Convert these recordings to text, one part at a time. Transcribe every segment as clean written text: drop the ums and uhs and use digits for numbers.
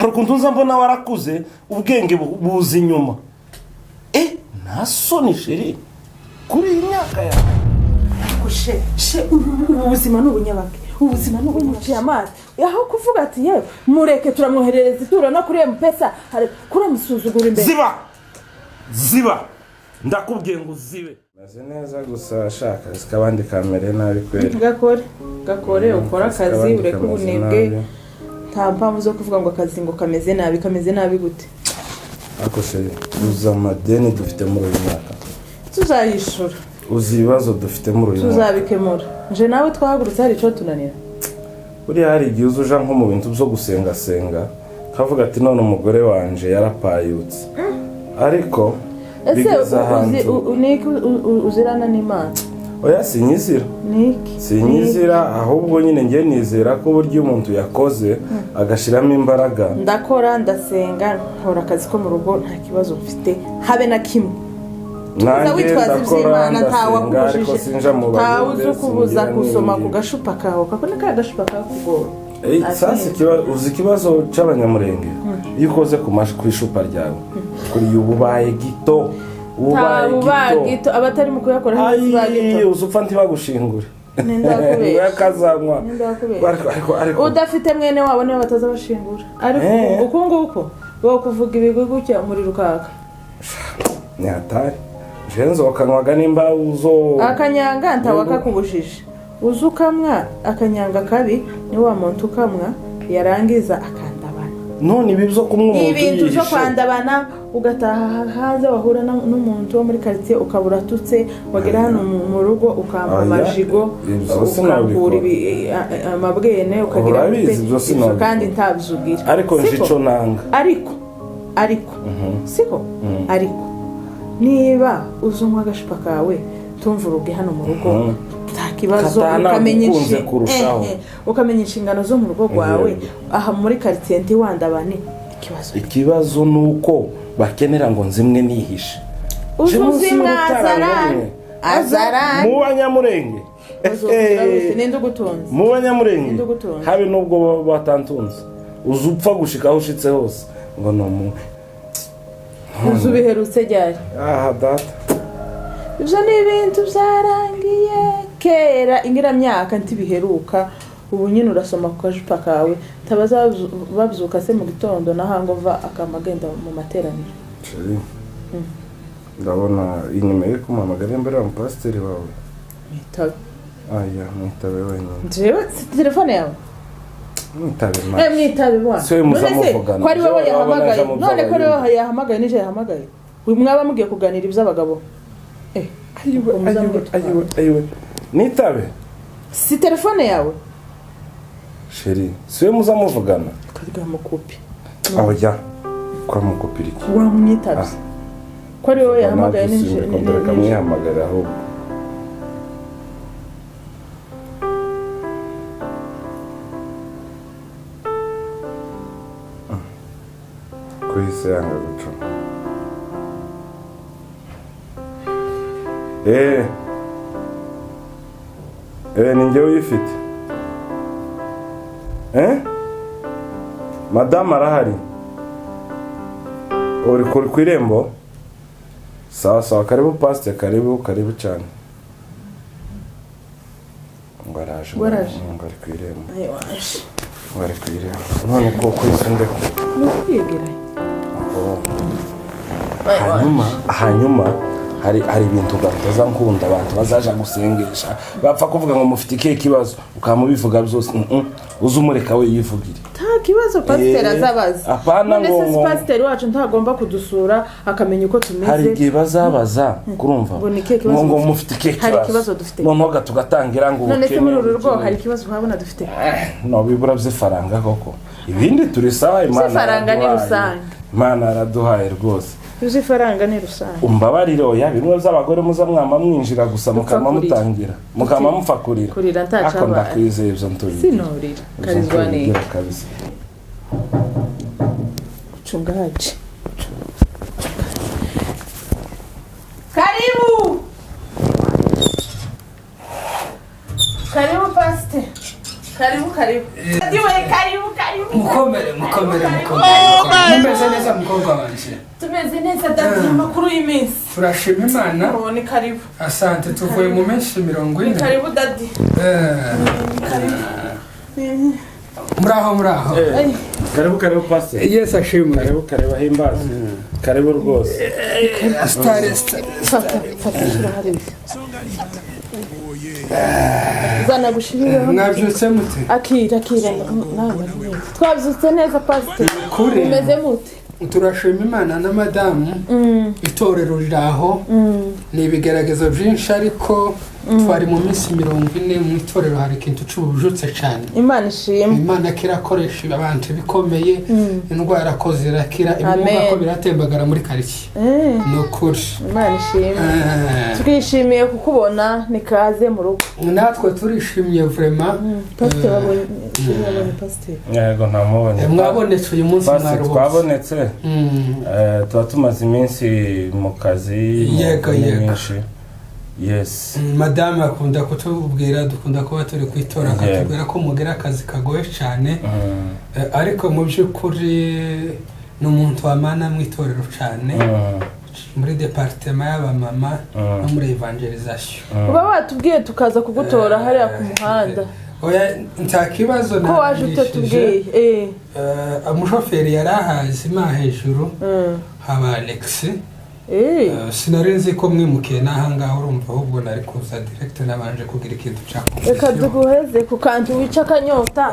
Hari ukuntu nza mbona warakuze, ubwenge buza inyuma. Nta soni, chérie, kuri iyi myaka yawe? Ariko she, ubu buzima ni ubunyabake, ubuzima ni ubunyuciye amazi. Aho kuvuga ati: "Yewe, mureke, turamwoherereza ituro no kuri M-Pesa," hari kuramusuzugura imbere. Ziba, ziba, ndakubwiye ngo uzibe. Meze neza, gusa ashaka akazi k'abandi kamere nabi kweri. Gakore, gakore, ukore akazi, k'abandi ureke kameze ubunebwe. nabi. Nta mpamvu zo kuvuga ngo akazi ngo kameze nabi. Kameze nabi gute? Ariko chérie, uzi amadeni dufite muri uyu mwaka? Tuzayishura. Uzi ibibazo dufite muri uyu mwaka? Tuzabikemura. Nje nawe twahagurutse, hari icyo tunanira? Buriya hari igihe uza uja nko mu bintu byo gusengasenga, kavuga ati: "None umugore wanje yarapayutse," ariko Ese bigeze uzi ahantu. Niki uzirana n'Imana? Oya, sinyizira. Niki? Sinyizira, ahubwo nyine ngiye nizera ko burya umuntu yakoze agashyiramo imbaraga. Ndakora, ndasenga, nkora akazi ko mu rugo, nta kibazo mfite habe na kimwe. Tuza Nanjye witwaza ndakora, iby'Imana, ntawe ndasenga, ariko wakubujije, sinja mu ntawe bayumbe, uzi ukubuza singira gusoma n'ibindi. ku gashupa kawe, kako ni ka gashupa kakugora. Sasa uzi ikibazo c'Abanyamurenge? Iyo ukoze ku ishupa ryawe kuri ubu, ubaye gito, ubaye Nta gito. gito, abatari mu kuyakora ba Ayi, gito. uzi upfa ntibagushingure. Ninde wakubeshya? Akazanywa. Ninde wakubeshya? Ariko Udafite mwene wabo niwe bataza bashingura, ariko uku nguku bo kuvuga ibigwi gutya, umuriro ukaka. Ni hatari. Jewe nzokanywaga nimba uzo Akanyanga ntawakakubujije, uzi ukamwa akanyanga kabi ni wa muntu ukamwa yarangiza akandabana. None ibi byo kumwe umuntu Ibintu byo yihishe. kwandabana, ugataha hanze wahura n'umuntu wo muri karitsiye ukaba uratutse, wagera hano mu rugo ukamba Oya, amajigo, ibyo ukambura sinabikora. amabwene, ukagira Urabizi, gute, ibyo ibyo sinabikora. kandi ntabyo ugira. Ariko nje Siko? ico nanga. Ariko siko, ariko niba uzi unywa agashupa kawe, tumva uruge hano mu rugo, nta kibazo. Kataha Ukamenya nagukunze kurushaho. Ukamenya inshingano zo mu rugo rwawe. Yego. Aha muri karitsiye ntiwandabane, ikibazo Ikibazo ni uko bakenera ngo nzimwe nihishe. Uzi Je munsi uzimwa y'urutara azarani rumwe. azarani. Mu Banyamurenge. Ninde ugutunze? Mu Banyamurenge. Ninde ugutunze? Habe n'ubwo baba batantunze, uzi upfa gushika aho ushitse hose ngo ni umu Uzi ubiherutse ryari? Aha data. Ibyo ni ibintu byarangiye kera, ingiramyaka ntibiheruka. Ubu nyine urasoma ku kajupa kawe, tabaza babyuka se mu gitondo na hangova akama agenda mu materaniro. Chérie, ndabona inyuma iri kumuhamagara imbere ya mupasiteri wawe. Mwitabe. Aya, mwitabe wenyine. Njyewe si telefone yawe? Mwitabe. Eh, mwitabe bwana. Si we muza None se muvugana. ko ari wowe Jewe wabona yahamagaye? aja mu None ko ari wowe by'abayumva. yahamagaye, nije yahamagaye? Uyu mwaba mugiye kuganira iby'abagabo, eh? Ayiwe! Ubwo muza Ayiwe! mwitwara. Ayiwe, ayiwe, nitabe. Si telefone yawe? Chérie, si we muza muvugana? Ukaryamukupi. Aho jya kwa mukupira iki? Wamwitabye ko ari wowe yahamagaye, nije? Reka mwihamagare ahubwo. Kuhise yanga guca. Ni njyewe uyifite. Madamu arahari? Uri ku irembo? Sawa sawa, karibu pasite, karibu, karibu cyane. Ngo araje. Ngo araje? Ngo ari ku irembo. Ayo waje. Ngo ari ku irembo. None ko kwisi ndeko. Ni ukwiyegeranya. Hanyuma hari ibintu gatoza nkunda, abantu bazaja gusengesha bapfa kuvuga ngo mufite ikihe kibazo, ukamubivuga byose. Uze umureka we yivugire. Nta kibazo pasiteri azabaza. Apana. None se si pasiteri wacu ntagomba kudusura akamenya uko tumeze? Hari igihe bazabaza, kurumva, Ngo ni ikihe kibazo ngo dufite? mufite ikihe Hari kibazo? ikibazo dufite? Noneho tugatangira ngo None se ubukene, muri uru rugo ubukene. hari ikibazo wabona dufite? No bibura by'ifaranga koko, ibindi turi sawa. Imana Ifaranga ni yaraduhaye. rusange. Imana yaraduhaye rwose. Ifaranga ni rusange. Umbabarire, oya, bimwe by'abagore muza mwama mwinjira gusa Dupfa mukama kurira. mutangira mukama mupfa kurira. Kurira nta Ariko cyabaye. ndakwizeye, ibyo ntubigira. Sinurira. Ibyo Karizwa ntubigira neza. kabisa. Mchungaji. Karibu. Karibu pastor. Karibu, karibu. Ndiwe, karibu, karibu. Karibu. Mukomere, mukomere, mukomere. Mumeze neza, mukobwa wanjye? Tumeze neza, daddy. Amakuru y'iminsi? Turashima Imana. Oh, ni karibu. Asante, tuvuye mu minsi mirongo Ni ine. karibu, daddy. Muraho, muraho. Ay. Karibu, karibu, pastor. Yesu ashimwe. Karibu, karibu, ahimbaze, karibu rwose. Sitare, sitare. Fata, fata, shyira hariya. Zana gushirireho. Mwabyutse mute? Akira, akira nawe. Twabyutse neza, pastor. Kuri. Umeze mute? Turashima Imana na madamu. Itorero riri aho, ni ibigeragezo byinshi, ariko twari mu minsi 40 mu itorero, hari ikintu cy'ubujutse cyane. Imana ishimwe. Imana kirakoresha abantu bikomeye, indwara ko zirakira, ibimuga Amen. ko biratembagara muri karitsiye, ni ukuri. Imana ishimwe. Twishimiye kukubona, ni kaze mu rugo. Natwe turishimye vraiment. Pasiteri, babonye, babonye pasiteri. Yego, ntamubonye. Mwabonetse uyu munsi, Pastor, mwaruhutse. twabonetse. Tuba tumaze iminsi mu kazi, mu mvune myinshi, yes. Madamu akunda kutubwira, dukunda kuba turi kwitora, akatubwira ko mugira akazi kagoye cyane. Ariko mu by'ukuri ni umuntu wamana mu itorero cyane, muri département y'abamama no muri évangélisation. Uba watubwiye tukaza kugutora hariya ku muhanda. Oya, nta kibazo. Ko waje Narangishije. utatubwiye? Umushoferi yari ahazi ma hejuru haba Alex. Sinari nzi ko mwimukiye n'ahangaha, urumva, ahubwo nari kuza direct nabanje kugira ikintu cya Reka confession. duguheze ku kantu wica akanyota,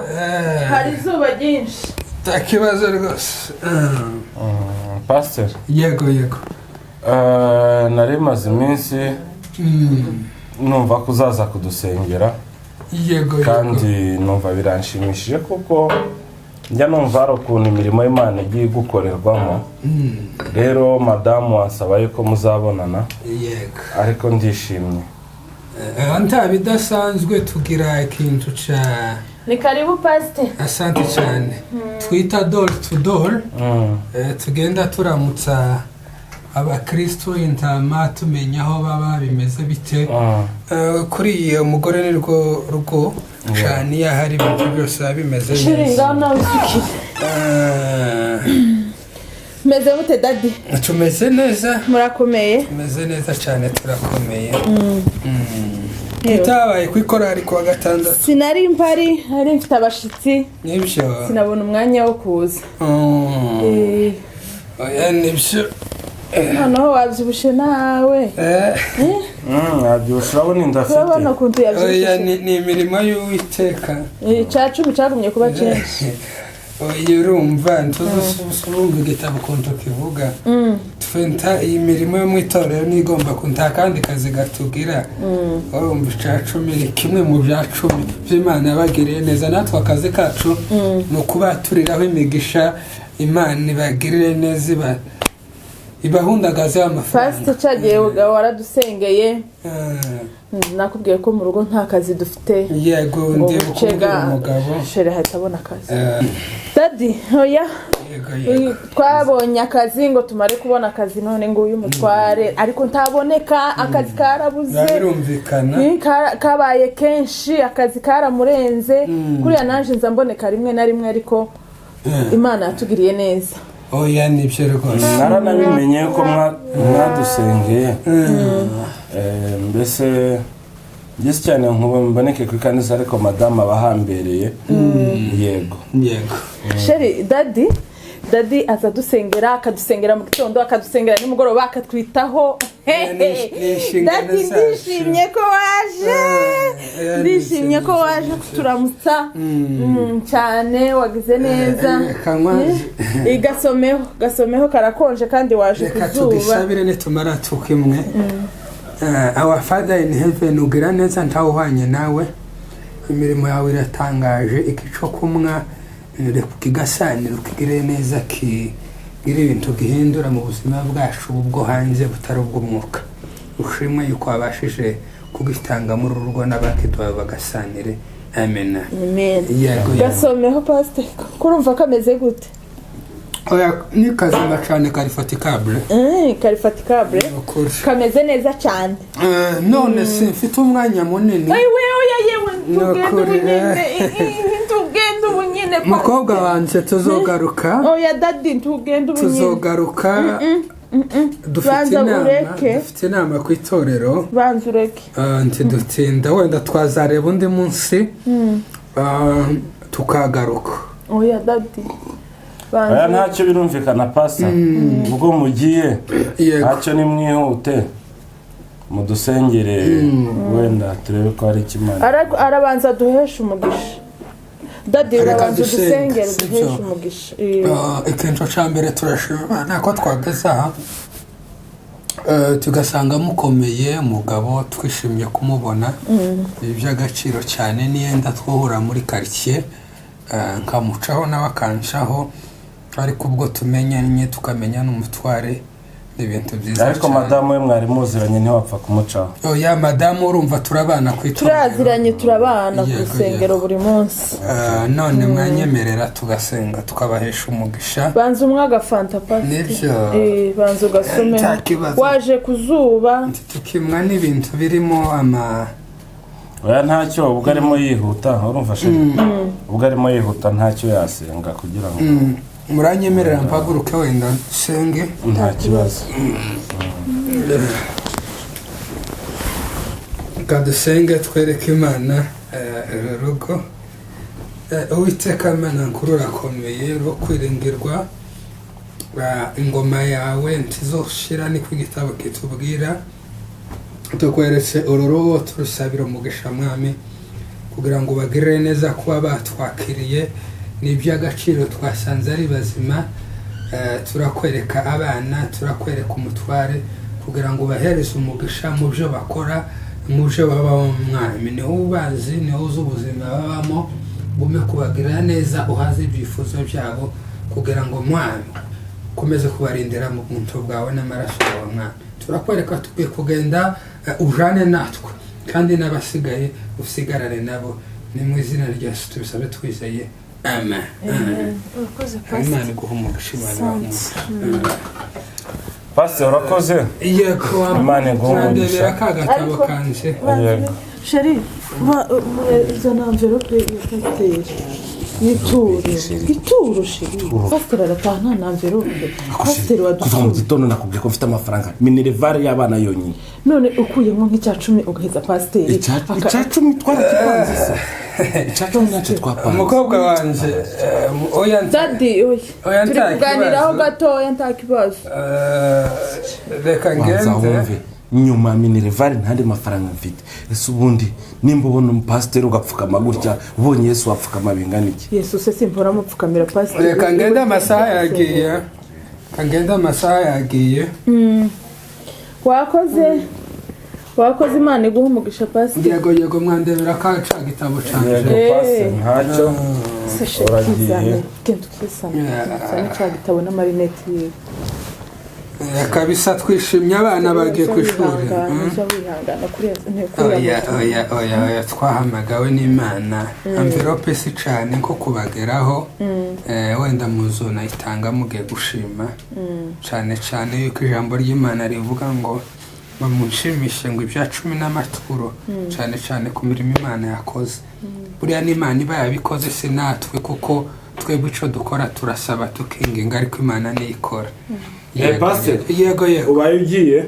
hari izuba ryinshi. Nta kibazo rwose. Pastor. Yego. Nari maze iminsi numva ko uzaza kudusengera. Yego. Kandi numva biranshimishije, kuko njya numva hari ukuntu imirimo y'Imana igiye igukorerwamo. Rero madamu wansaba yuko muzabonana. Ariko ndishimye. Nta bidasanzwe, tugira ikintu cya Ni karibu, pasite. Asante cyane, twita door to door. Tugenda turamutsa abakristo, intama, tumenya aho baba bimeze bite. Kuri iyo mugore ni rwo rugo cyane, iyo ahari ibintu byose biba bimeze Chéri, neza. ngaho nawe usukire. Meze mute, daddy? Tumeze neza. Murakomeye? Tumeze neza cyane, turakomeye. Itabaye ku ikorari kuwa gatandatu? Sinari mpari, nari mfite abashitsi. Nibyo. Sinabona umwanya wo kuza. Oya, nibyo. Noneho wabyibushe nawe. Wabyibushye, urabona inda afite. Urabona ukuntu Oya, yabyibushe. ni imirimo y'Uwiteka. Icya cumi cyagumye kuba cyinshi. Oya, urumva ntuzurumva igitabo ukuntu kivuga, twenta iyi mirimo yo mu itorero niyo igomba ku nta kandi kazi gatugira. Urumva, icya cumi ni kimwe mu bya cumi by'Imana yabagiriye neza. Natwe akazi kacu ni ukubaturiraho imigisha, Imana ibagirire neza, ibahundagazeho amafaranga. Pasite, cyagiye waradusengeye. Nakubwiye ko mu rugo nta kazi dufite. Yego, Ngo ndiye bucega kukubwira umugabo. Chéri ahita abona akazi. Daddy, oya. Yego. Twabonye akazi, ngo tumare kubona akazi none ngo uyu mutware ariko ntaboneka, akazi karabuze. Biba birumvikana. Kabaye kenshi, akazi karamurenze. Kuriya naje nza mboneka rimwe na rimwe, ariko Imana yatugiriye neza. Oya, nibyo rwose. Naranabimenye ko mwadusengeye. Mbese ngeze cyane nkuba mboneke ku ikanisa, ariko madamu aba ahambereye, yego. Yego. Chéri, daddy, daddy aza dusengera, akadusengera mu gitondo, akadusengera nimugoroba, akatwitaho. Ni inshingano Daddy, zacu. ndishimye ko waje. Ndishimye ko waje kuturamutsa cyane, wagize neza. Kanywa. Gasomeho, gasomeho, karakonje kandi waje Reka ku zuba. tugisabire nitumara tukimwe. Our Father in heaven, ugira neza, ntawuhwanye nawe, imirimo yawe iratangaje. Iki cyo kumwa, reka ukigasanire, ukigire neza, kigire ibintu gihindura mu buzima bwacu bwo hanze butari ubw'umwuka. Ushimwe yuko wabashije kugitanga muri uru rugo n'abakiduha bagasanire. Amena. Amen. Yego. Gasomeho, pasite, kurumva kameze gute? Oya, ni kazima cyane, karifatikable. Karifatikable. Ukuri. Kameze neza cyane. None se mfite umwanya munini? Ewe, oya, yewe, tugende ubu Nukuri, nyine, tugende ubu nyine. nyine Mukobwa wanje, tuzogaruka. Oya daddy, ntugende ubu nyine. Tuzogaruka, dufite Banza inama. ureke. Dufite inama ku itorero. Banza ureke. Ntidutinda, wenda twazareba undi munsi, tukagaruka. Oya daddy, banza Oya, ureke. ntacyo, birumvikana pastor, ubwo mugiye. Yego. Ntacyo, nimwihute mudusengere, wenda turebe ko hari icyo Imana Arabanza duheshe umugisha daddy. Reka Urabanza dusenge, udusengere, sibyo? duheshe umugisha. Ikintu cya mbere, turashima Imana ko twageze aha, tugasanga mukomeye. Umugabo twishimiye kumubona, ni iby'agaciro cyane. Niyenda twahura muri karitsiye, nkamucaho nawe akancaho, ariko ubwo tumenyanye, tukamenya n'umutware, ni ibintu byiza Ariko cyane. Madamu we mwari muziranye, ntiwapfa kumucaho. Oya, madamu urumva turabana ku itorero. Turaziranye, turabana ku Yego, rusengero yego. buri munsi. None mwanyemerera tugasenga, tukabahesha umugisha? Banza umwe agafanta, pastor. Nibyo. Banza ugasome. Nta kibazo. Waje ku zuba. Tukimwa n'ibintu birimo ama Oya, ntacyo, ubwo arimo yihuta, urumva chéri, ubwo arimo yihuta ntacyo, yasenga kugira ngo Muranyemerera mpaguruke wenda nsenge? Nta kibazo. Reka dusenge, twereke Imana uru rugo. Uwiteka Imana nkuru, urakomeye rwo kwiringirwa. Ingoma yawe ntizoshira, niko igitabo kitubwira. Tukweretse uru rugo, turusabira umugisha mwami, kugira ngo bagirire neza kuba batwakiriye, ni iby'agaciro, twasanze ari bazima. Turakwereka abana, turakwereka umutware, kugira ngo ubahereze umugisha mu byo bakora, mu byo babamo. Mwami, niho ubazi, niho uzi ubuzima babamo, gume kubagirira neza, uhaze ibyifuzo byabo, kugira ngo mwami ukomeze kubarindira mu buntu bwawe n'amaraso yawe. Mwami, turakwereka, tukwiye kugenda, ujane natwe, kandi n'abasigaye usigarane nabo. Ni mu izina rya Yesu tubisabe twizeye, amen. Amen. Urakoze. Imana iguha umugisha, Imana ibahe umugisha. Pastor, urakoze. Yego. Imana iguhe umugisha. Nandebera ka gatabo Ariko- kanje. Yego. Chéri, zana enveloppe ya pasiteri y'ituro, ituro chéri. Pasiteri arataha nta na enveloppe, pasiteri Kuva mu wadusuye. gitondo nakubwiye ko mfite amafaranga minerval y'abana yonyine. None ukuyemo nk'icya cumi ugaheza pasiteri Icya cumi twarakipanze se? Icya cumi ntacyo twapanze. Umukobwa wanje, oya Daddy, oya. Oya, Turi nta kuganiraho kibazo. gatoya, nta kibazo. Reka Banza ngenze. wumve, nyuma ya minerval ntandi mafaranga mfite. Ese ubundi nimba ubona umupasiteri ugapfukama gutya, ubonye Yesu wapfukama bingana iki? Yesu se simpora mupfukamira, pasiteri? Reka ngende, amasaha yagiye. Reka ngende, amasaha yagiye. Wakoze, wakoze, Imana iguha umugisha, pasiteri. Yego yego, mwandebera ka ca gitabo canje. Yego. Pasiteri, ntacyo. Se chéri. Uragiye. Kizane, genda ukizane. Uzane cya gitabo n'amarineti yiwe. Kabisa twishimye, abana bagiye ku ishuri. Wihangana, ujya wihangana kuri Oya oya oya oya, twahamagawe n'Imana. Enveloppe si cane nko kubageraho. Wenda muzu nayitanga mugiye gushima, cane cane yuko ijambo ry'Imana rivuga ngo bamushimishe ngo ibya cumi n'amaturo, cane cane ku mirimo Imana yakoze. Buriya n'Imana iba yabikoze, si natwe, kuko twebwe ico dukora turasaba, tukinginga, ariko Imana niyo ikora. Yego. Pastor. Yego yego. Ubaye ugiye.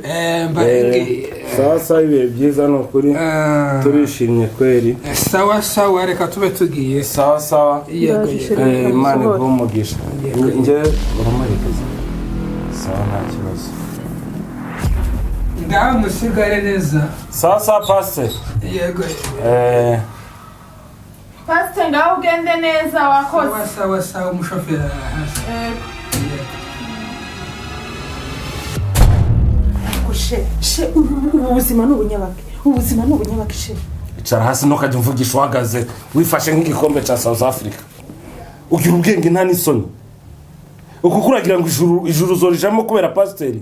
Mbaye ngiye. Sawa sawa, ibihe byiza, ni ukuri turishimye kweri. Sawa sawa, reka tube tugiye. Sawa sawa. Yego. Ndaje, Yego. Chéri. Imana iguhe umugisha. Njye uramuherekeza, sawa, nta kibazo. Ngaho musigare neza. Sawa sawa, pastor. Yego. Pasiteri, ngaho ugende neza, wakoze. Sawa sawa sawa, umushoferi arahasi. Yego. Ariko she ubu buzima ni ubunyabake, ubuzima ni ubunyabake chéri. Icara hasi, ntukajya umvugisha uhagaze, wifashe nk'igikombe cya South Africa. Ugira ubwenge, nta n'isoni? Uku kuragira ngo ijuru uzorijamo kubera pasiteri?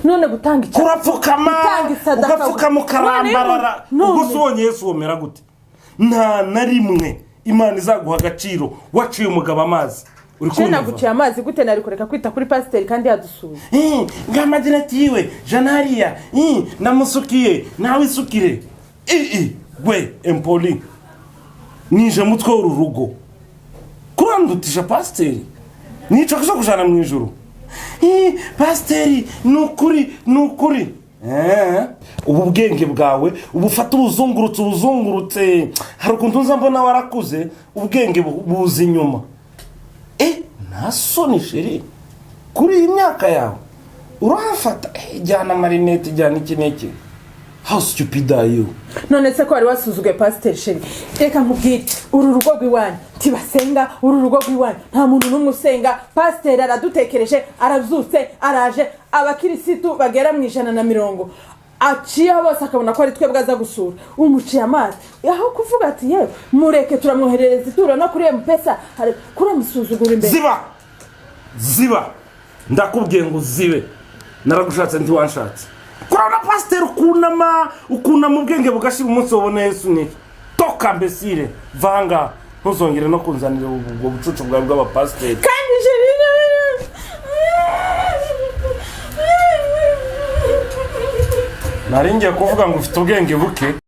None gutanga icya Kurapfukama. Gutanga isadaka. Ugapfukama, ukarambarara. None Ubwo se ubonye Yesu womera gute? Nta na rimwe Imana izaguha agaciro waciye umugabo amazi. Uri Chéri, kunyumva? naguciye amazi gute? Nari kureka kwita kuri pasiteri kandi yadusuye? Ngamadirati yiwe janariya namusukiye, nawe isukire ii we empoli nije mutwe w'uru rugo. Urandutisha pasiteri? Nico kizo kujana mu ijuru? Pasiteri, ni ukuri, ni ukuri. Ubu bwenge bwawe ubufata ubuzungurutse, ubuzungurutse. Hari ukuntu nza mbona warakuze, ubwenge buza inyuma. Nta soni chérie, kuri iyi myaka yawe urafata, jyana amarinete, jyana iki n'iki. How stupid are you? None se ko wari wasuzuguye pasiteri? Chéri, reka nkubwire, uru rugo rw'iwanyu ntibasenga. Uru rugo rw'iwanyu nta muntu n'umwe usenga. Pasiteri aradutekereje, arabyutse, araje. Abakirisitu bagera mu 120 aciyeho bose, akabona ko ari twebwe aza gusura, umuciye amazi. Aho kuvuga ati: "Yewe, mureke, turamwoherereza ituro no kuri M-Pesa," kuramusuzugura imbere. Ziba, ziba, ndakubwiye ngo zibe. Naragushatse ntiwanshatse. Kurabona pasiteri ukunama, ukunama, ubwenge bugashira umunsi wabona Yesu. Ni toka mbesire, vanga, ntuzongere no kunzanira ubwo bucucu bwawe bw'abapasiteri. Kandi chéri. Nari ngiye kuvuga ngo ufite ubwenge buke.